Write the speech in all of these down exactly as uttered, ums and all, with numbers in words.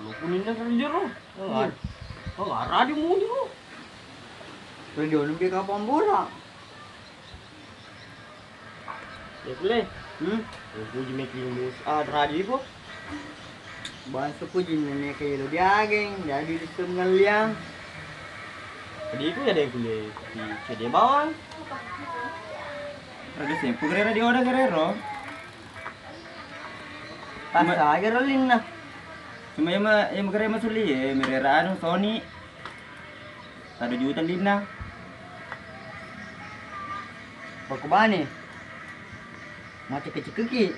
Kuninna sejero. Iya. Oh, radio mundur. Radio lebih kapan bola? Ya, kulle. Hmm? Ya, puji meki mus-, ah, radio iko. Bangsa puji nene ke lo diageng, jadi di ngelliang. Jadi iku ya deng kulle di C D bawang. Raga sempu kere radio ada kere ro. Pas aja ro linna. Cuma ya ma-, ya ma kere masuli ya, merera anu Sony. Satu juta linna. Pakubane. Macekki-cekkiki.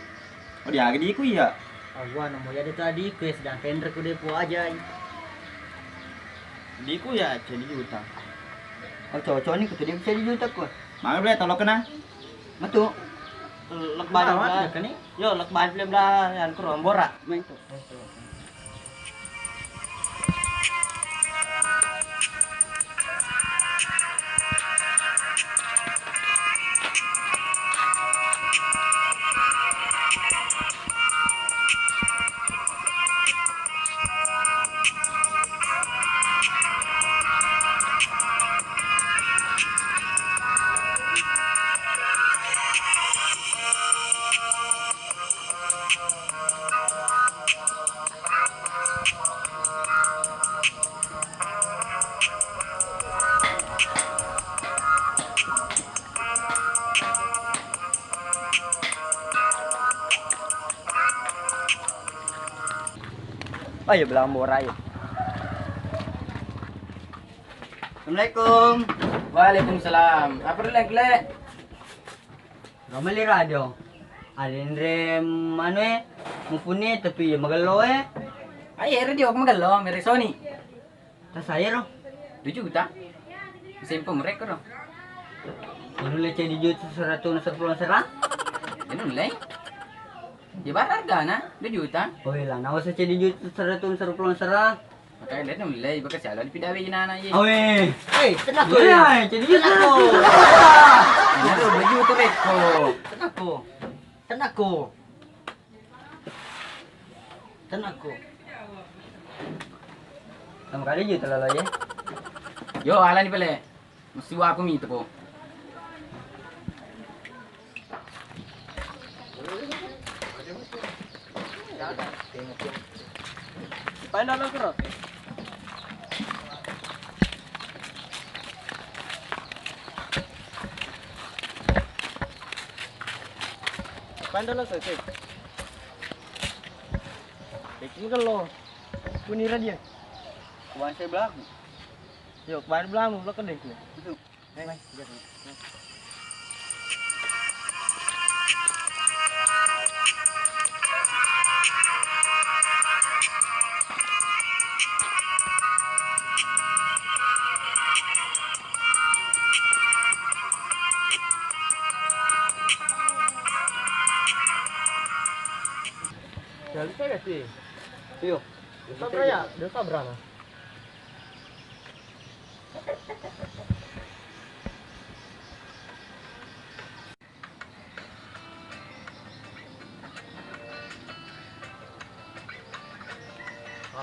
Oh, diaga diku iya. Awwa, namo iya de tadi ku sedang tender ku de po ajai. Diku ya, cedi juta. Oh, cocok ni ku tu dia cedi juta ku. Mangga beli tolok kena. Metu. Lek balik lah. Yo, lek balik lah, yang kurang borak. Main tu. Oh iya, belambo rai. Assalamualaikum. Waalaikumsalam. Apa dulu, Lek? Ramai radio. Alenre manu e, mupuni tapi ya magello e. Ayo radio magello, mere Sony. Tas aja ro. Dua juta. Sempo mereka ro. Anu le cedi juta seratus sepuluh serang. Anu le. Dia bar hargana dua juta. Oi lah, nawa sa cedi juta seratus sepuluh serang. Makanya dia nulle, baka siala dipidawe inana ye. Awe. Hei, tenang ko. Iya, jadi tenang ko. Ini tuh baju tuh rekko. Tenang ko. Tenang ko. Tenang ko. Sama kali aja terlalu ya. Yo, ala ni pele. Mesti waku mi tepo. Paling dalam kero. Paling dalam saya. Bikin kelo. Kunira dia. Kuan saya belaku. Yo, kemarin belamu, lo kedek. Itu. Jangan saya sih. Iya. Dosa berapa? Dosa berapa?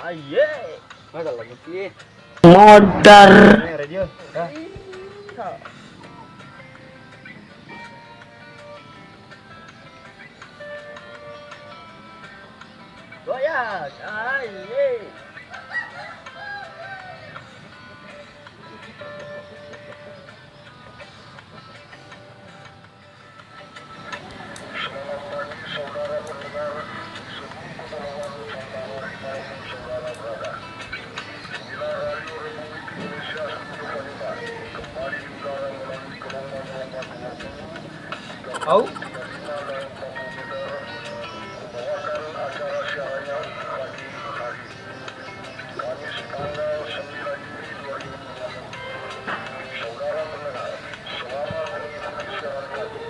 Aye. Ada lagi sih. Modar. Ini radio. Dah. Goyang. Aye. Selamat pagi, saudara pendengar seluruh kepulauan Sambawa di mana pun saudara berada. Inilah Radio Republik Indonesia seribu lima, kembali diudara melalui gelombang dua empat dua puluh, tiga puluh, tiga puluh lima dan empat puluh meter, membawakan acara siarannya untuk pagi hari ini. Kamis tanggal sembilan Juli dua ribu dua puluh. Saudara pendengar, selamat mengikuti siaran kami.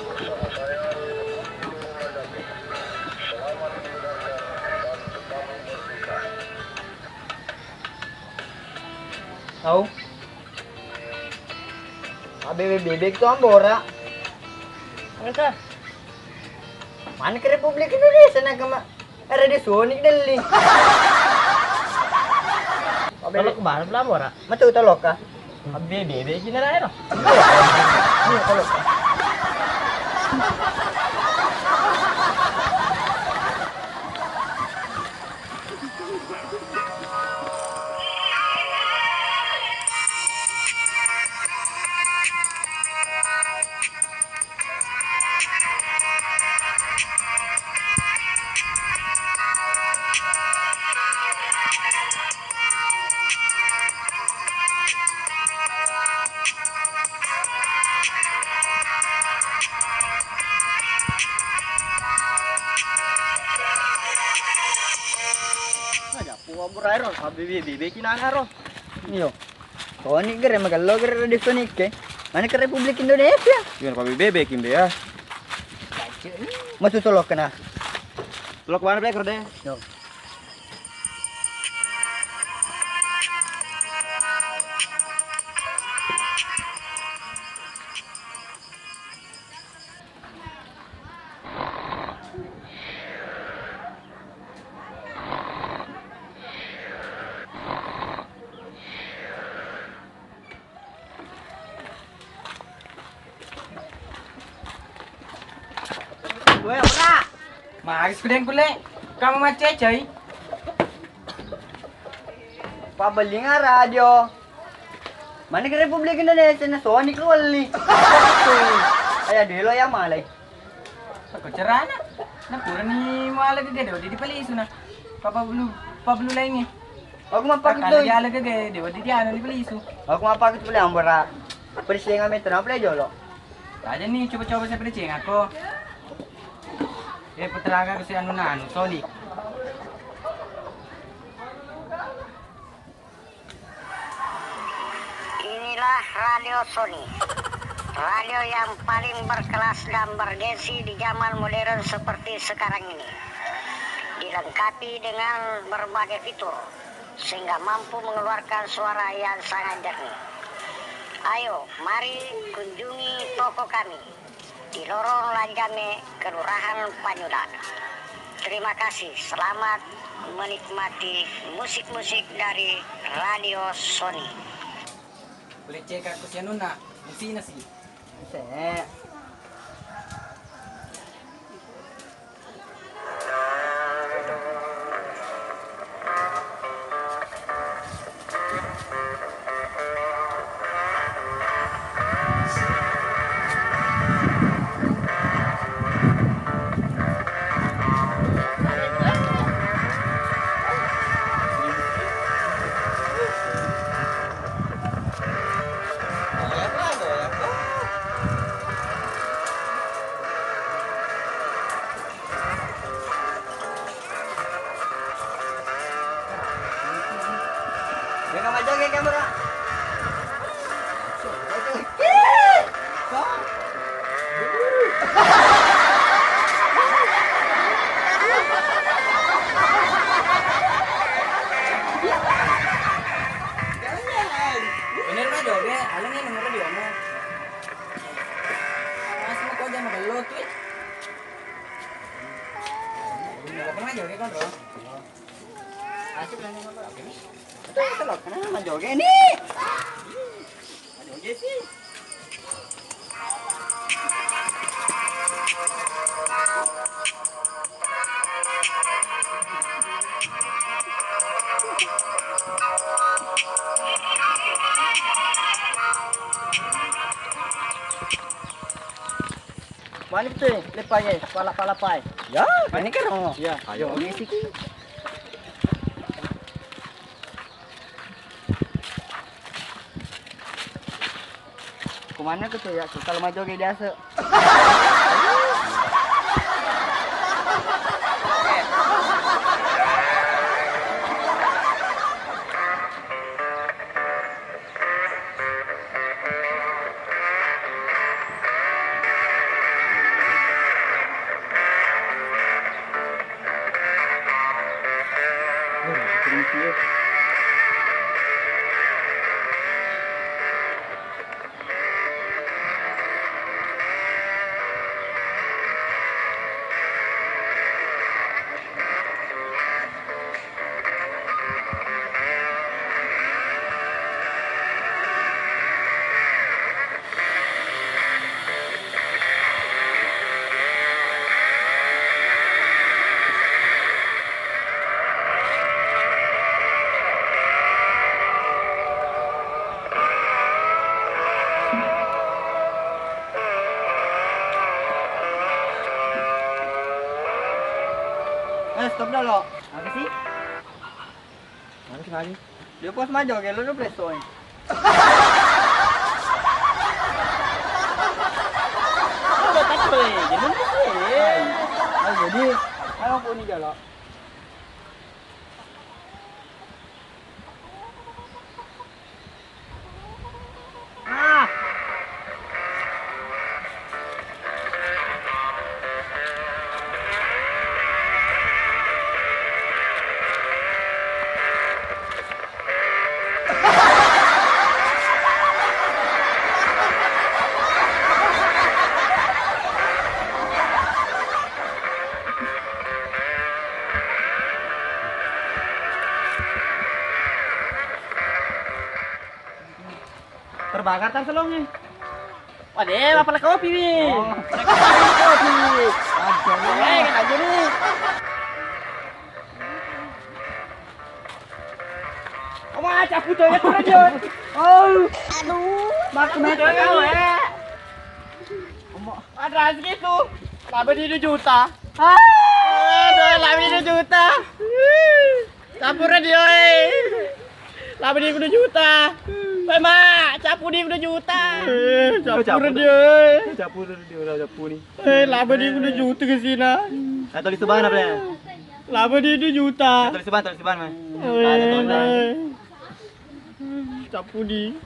Bersama saya, Budi Nurul Najati. Selamat mendengarkan dan tetap merdeka. Au. Abebe bebek tu ambora. Masa? Mana ke Republik Indonesia nak kema? Ada di Sony Delhi. Tolok kemana belum ora? Metu tolok kah? Bebe bebe sini lah ero. Iya, tolok. Aja, pura-pura ero, bebe-bebe kinana ro. Iyo. Sonic gere magello gere Radio Sonic ke. Mana ke Republik Indonesia? Gimana, pabebe kimbe ya? Masuk tolok kena. Tolok mana, Black, Rode? Yo. Weh, ora. Magi sudeng kule. Kamu macecai? Pabbelinga radio. Mana ke Republik Indonesia na Sonic lu welli. Aya delo ya malai. Ko carana? Na purani muala gege de wedding dipalisu na. Pabbalu, pabbalu laingnge. Aku mappakit. Kalau tu. Diala gege de wedding dianu dipalisu. Aku mappakit pole ambara. Persiapan metro apa le jolo? Aja nih coba-coba saya percaya aku. Eh, putra aku si anu nanu, Sonic. Inilah Radio Sony, radio yang paling berkelas dan bergengsi di zaman modern seperti sekarang ini. Dilengkapi dengan berbagai fitur, sehingga mampu mengeluarkan suara yang sangat jernih. Ayo, mari kunjungi toko kami di Lorong Lanjame, Kelurahan Panyuda. Terima kasih, selamat menikmati musik-musik dari Radio Sony. Boleh cek aku si anunna, musina sih. Cek. Jangan majoge kamera. Bener majoge, aleng yang nomor dia mau. Masih mau kau jangan magello tuh. Kenapa joget, Bro? Asik lah, Bro. Itu yang telok, kenapa joget nih? Joget sih. Mana tu lepai, pala-pala pai? Ya, ini kan. Ya. Ayo. Ini sih. Kemana ke tu ya? Kalau maju ke biasa. Stop dulu. Apa sih? Apa sih lagi? Dia pos maju, kayak lu, lu Play Store. Udah tak play, jadi lu play. Oh, jadi, kalau aku ini jalan. Terbakar tar selonge. Waduh, apa kopi wi? Oh. Kopi. Aduh. Eh, kena aja nih. Kamu aja aku tuh ya, turun, Jun. Oh. Aduh. Mak, mak, kau ya. Ada rezeki tuh. Laba di dua juta. Aduh, laba di dua juta. Campur dia, eh. Laba di dua juta. Weh, Mak, capu di dua juta. Eh, campur dia, eh. Campur dia, udah capu nih. Eh, laba di dua juta ke sini. Atau di sebelah apa ya? Laba di dua juta. Atau di sebelah, atau di sebelah, Mas. Eh, ada tuh, nah. Capu di.